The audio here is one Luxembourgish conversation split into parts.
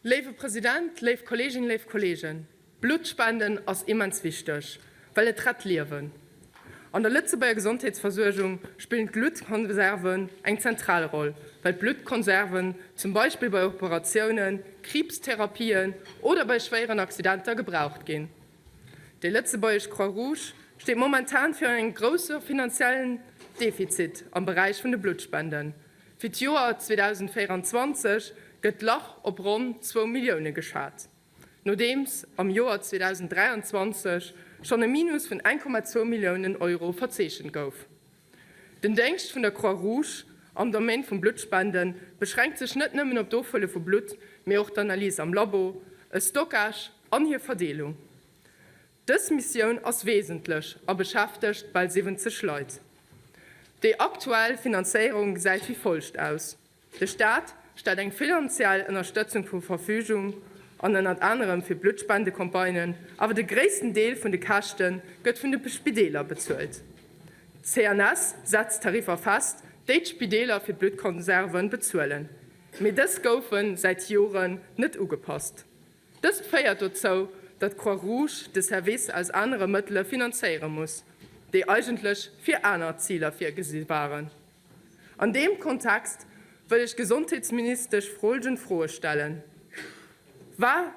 Léiwe President, léif Kolleeginnen, léif Kolleegen, Bluttspenden ass immens wichteg, well et rett Liewen. An der Lëtzebuerger Gesondheetsversuergung spillen d'Bluttkonserven eng zentral Roll, well d'Bluttkonserven zum Beispill bei Operatiounen, Kriibstherapien oder bei schwéieren Accidenter gebraucht ginn. Déi lëtzebuergesch Croix-Rouge steet momentan virun engem grousse finanziellen Defizit am Beräich vun de Bluttspenden. Fir d'Joer 2024 gëtt d'Lach op ronn zwou Millioune geschat, nodeems am Joer 2023 schonn e Minus vun 1,2 Milliounen Euro verzeechent gouf. Den Déngscht vun der Croix-Rouge am Domaine vum Bluttspende beschränkt sech net nëmmen op d'Ofhuele vu Blutt, mee och d'Analys am Labo, e Stockage an hir Verdeelung. Dës Missioun ass wesentlech a beschäftegt bal 70 Leit. Déi aktuell Finanzéierung gesäit wéi folgt aus, De Staat stellt eng finanziell Ënnerstëtzung vu Verfügung an ënnert anerem fir Bluttspendecampagnen, awer de gréissten Deel vun de Käschte gëtt vun de Spideeler bezuelt. D'CNS setzt Tariffer fest, déi d'Spideeler fir d'Bluttkonserve bezuelen, mee dës goufe säit Joren net ugepasst. Dëst féiert dozou, datt d'Croix-Rouge de Service aus anere Mëttele finanzéiere muss, déi eigentlech fir aner Ziler virgesi waren. An deem Kontext wëll ech d'Gesondheetsministesch folgend Froe stellen, War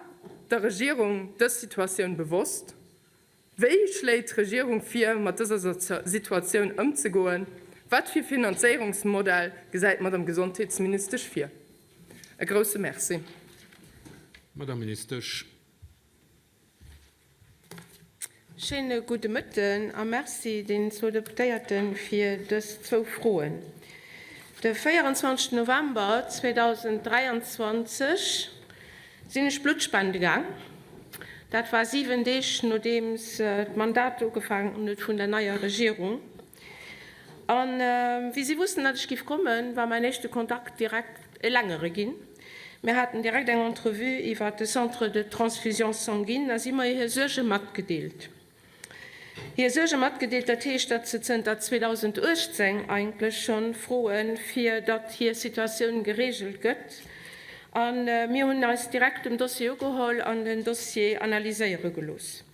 der Regierung dës Situatioun bewosst? Wéi schléit d'Regierung vir, mat dëser Situatioun ëmzegoen? Wat fir Finanzéierungsmodell gesäit d'Madame Gesondheetsministesch vir? E grousse Merci. Madame Ministesch. Schéine gudde Mëtten a Merci den zwou Deputéierte fir dës zwou Froen. De 24 November 2023 sinn ech Blutt spende gaang. Dat war 7 Deeg nodeems d'Mandat ugefaangen huet vun der neier Regierung. A wéi si wussten, datt ech giff kommen, war mäin éischte Kontakt direkt e längere ginn. Mir haten direkt eng Entrevue iwwert de Centre de transfusion sanguine a si mer hir Suerge matgedeelt. Hir Suerge matgedeelt, dat heescht, datt se zënter 2018 eigentlech scho froen, fir datt hir Situatioun geregelt gëtt. A mir hunn eis direkt dem Dossier ugeholl an den Dossier analyséiere gelooss.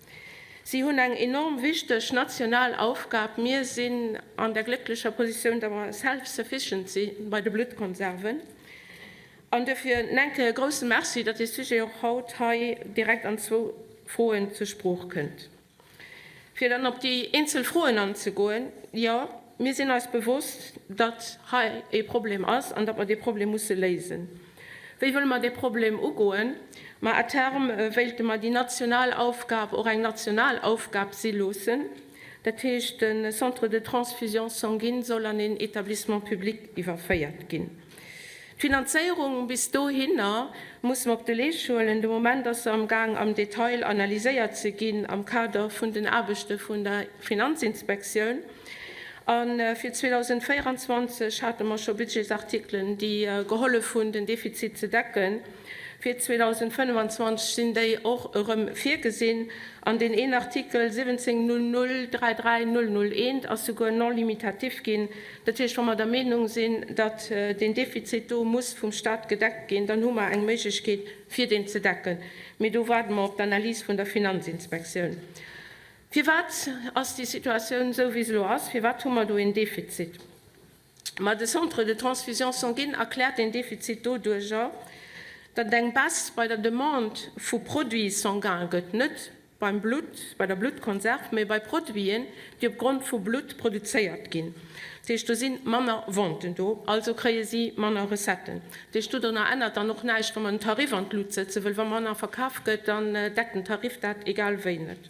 Si hunn eng enorm wichteg national Aufgab. Mir sinn an der glécklecher Positioun, datt mer self-sufficient si bei de Bluttkonserven. An duerfir enke e grousse Merci, datt dee Sujet och haut hei direkt an zwou Froen zur Sprooch kënnt. Fir dann op déi eenzel Froen anzegoen, Jo, mir sinn eis bewosst, datt hei e Problem ass an datt mer dee Problem musse léisen. Wéi wëlle mer dee Problem ugoen? Ma à terme wéilte mer déi national Aufgab och eng national Aufgab si loossen. Dat heescht, de Centre de transfusion sanguine soll an een Établissement public iwwerféiert ginn. D'Finanzéierung bis dohinner musse mer op de Leescht huelen. De Moment ass se am Gaang am Detail analyséiert ze ginn am Kader vun den Aarbechte vun der Finanzinspektioun. A fir 2024 hate mer scho Budgetsartikelen, déi gehollef hunn, den Defizit ze decken. Fir 2025 sinn déi och erëm virgesinn. An deen een Artikel 17.00.33001 ass souguer non limitatif ginn. Dat heescht, wa mer der Meenung sinn, datt deen Defizit do muss vum Stat gedeckt ginn, dann hu mer eng Méiglechkeet, fir deen ze decken. Mee do waarde mer op d'Analys vun der Finanzinspektioun. Firwat ass déi Situatioun esou, wéi se elo ass? Firwat hu mer do een Defizit? Ma de Centre de transfusion sanguine erkläert deen Defizit doduerjer, datt et eng Baisse bei der Demande vu Produits sanguins gëtt, net beim Blutt, bei der Bluttkonserv, mee bei Produiten, déi op Grond vu Blutt produzéiert ginn. Dat heescht, do si manner Venten do, also kréie si manner Recetten. Dat heescht, dodrunner ännert dann och näischt, wa mer den Tarif an d'Lut sëtzen, wëll wa manner verkaf gëtt, dann deckt den Tarif dat egal wéi net.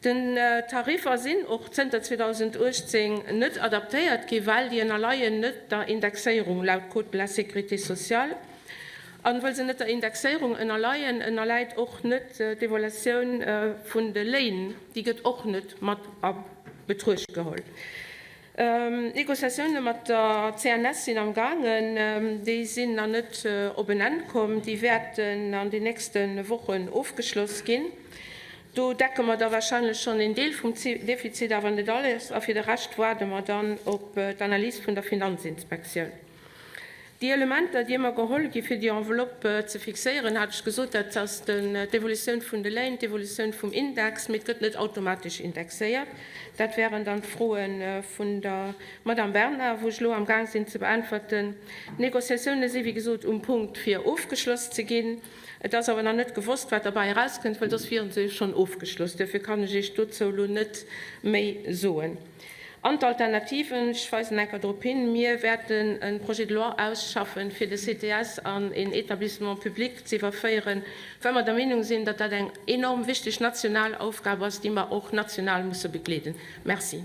Den Tariffer sinn och zënter 2018 net adaptéiert ginn, well déi ënnerleien net der Indexéierung laut Code de la sécurité sociale. An wëll se net der Indexéierung ënnerleien, ënnerläit och net d'Evaluatioun vun de Léin, déi gëtt och net mat a Betruecht geholl. D'Negociatioune mat der CNS sinn am gaangen. Déi sinn nach net op en Enn komm. Déi wäerten an den nächste Wochen ofgeschloss ginn. Do decke mer da warscheinlech schonn een Deel vum Defizit, awer net alles. A fir de Rescht waarde mer dann op d'Analys vun der Finanzinspektioun. Déi Elementer, déi ëmmer geholl gi fir déi Enveloppe ze fixéieren, hat ech gesot, dat ass d'Evolutioun vun de Léin, d'Evolutioun vum Index, mee et gëtt net automatesch indexéiert. Dat wären dann d'Froe vun der Madame Bernard, wou ech elo amgaang sinn ze beäntwerten. D'Négociatioune si wéi gesot um Punkt fir ofgeschloss ze ginn. Et ass awer nach net gewosst, wat derbäi erauskënnt, well soss wiere se jo schonn ofgeschloss. Duerfir kann ech Iech dozou elo net méi soen. An d'Alternativen, ech weisen eng Kéier drop hin, Mir wäerten e Projet de loi ausschaffen, fir de CTS an een Établissement public ze iwwerféieren, well mer der Meenung sinn, datt dat eng enorm wichteg national Aufgab ass, déi mer och national musse begleeden. Merci.